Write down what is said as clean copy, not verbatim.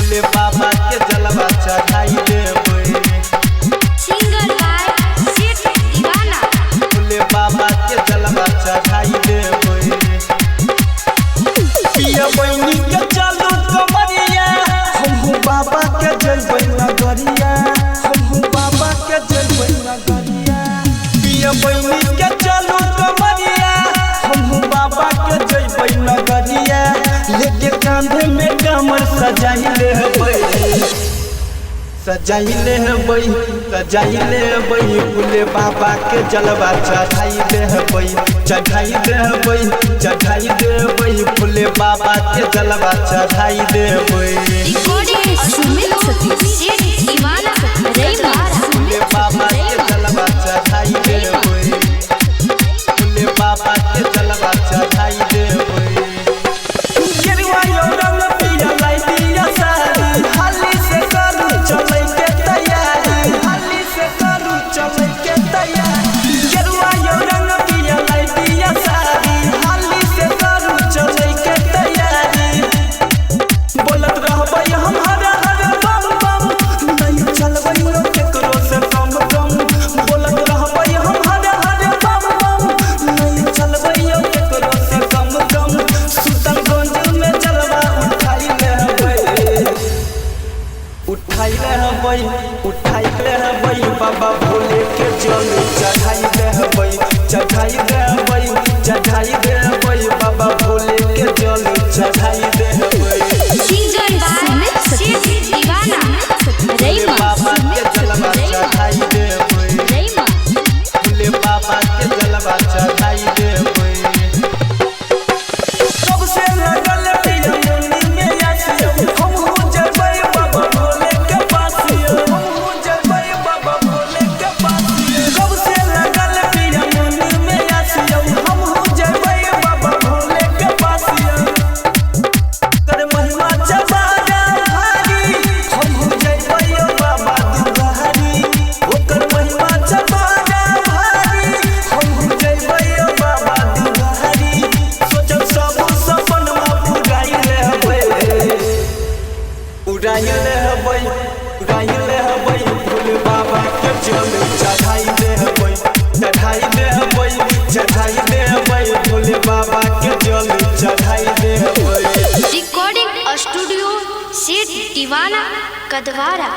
भोले बाबा के जलवा चढ़ाई देबै। सिंगर बाय सेठ दीवाना। भोले बाबा के जलवा चढ़ाई देबै। पिया बहिनी के चलू कमरिया, हमहू बाबा के जइबै नगरिया, हमहू बाबा के जइबै नगरिया। पिया बहिनी के चलू कमरिया, हमहू बाबा के जइबै नगरिया। लेके कांधे में कमर सजाई लेबै, सजाई लेबै, सजाई लेबै। भोले बाबा के जलवा चढ़ाई देबै, चढ़ाई देबै, चढ़ाई देबै। भोले बाबा के जलवा चढ़ाई देबै। रिकॉर्डिंग सुमित सतीश। सेठ दीवाना रैमा। भोले बाबा के जलवा चढ़ाई देबै। भोले बाबा के जलवा चढ़ाई देबै। गेरुआ यो रंग पिया लाई दिया साड़ी, हाली से करू चलै के तैयारी, हाली से करू चलै के तैयारी। गेरुआ यो रंग पिया लाई दिया साड़ी, हाली से करू चलै के तैयारी। बोलत रहबै हम हर हर बम बम, नहीं चलबै लो केकरो से कम कम। बोलत रहबै हम हर हर बम बम, नहीं चलबै लो केकरो से कम कम। सुल्तानगंज में जलवा उठाई लेबै, उठाई लेबै, उठाई लेबै। बाबा भोले के जल चढ़ाई देबै, चढ़ाई देबै, चढ़ाई देबै। बाबा भोले के जल चढ़ाई देबै। सिंगर बाय सुमित सेठ सतीश। दीवाना। रैमा। बाबा के जलवा चढ़ाई देबै। रैमा। भोले बाबा के जलवा चढ़ाई देबै। सबसे लगल पिया मुनि में आसियो, हमहू जइबै बाबा भोले के पास यो, हमहू जइबै बाबा भोले के पास यो। सबसे लगल पिया मुनि में आसियो, हमहू जइबै बाबा भोले के पास यो। कर महिमा जबाना भारी, हमहू जइबै बाबा दुआरी। ओकर महिमा जबाना भारी, हमहू जइबै बाबा दुआरी। सोचब सब सपनमा पुराई लेबै, उड़ाई लेबै, उड़ाई लेबै। भोले बाबा के जल चढ़ाई देबै, चढ़ाई देबै, चढ़ाई देबै। भोले बाबा के जल चढ़ाई देबै। रिकॉर्डिंग स्टूडियो सेठ दीवाना कदवारा।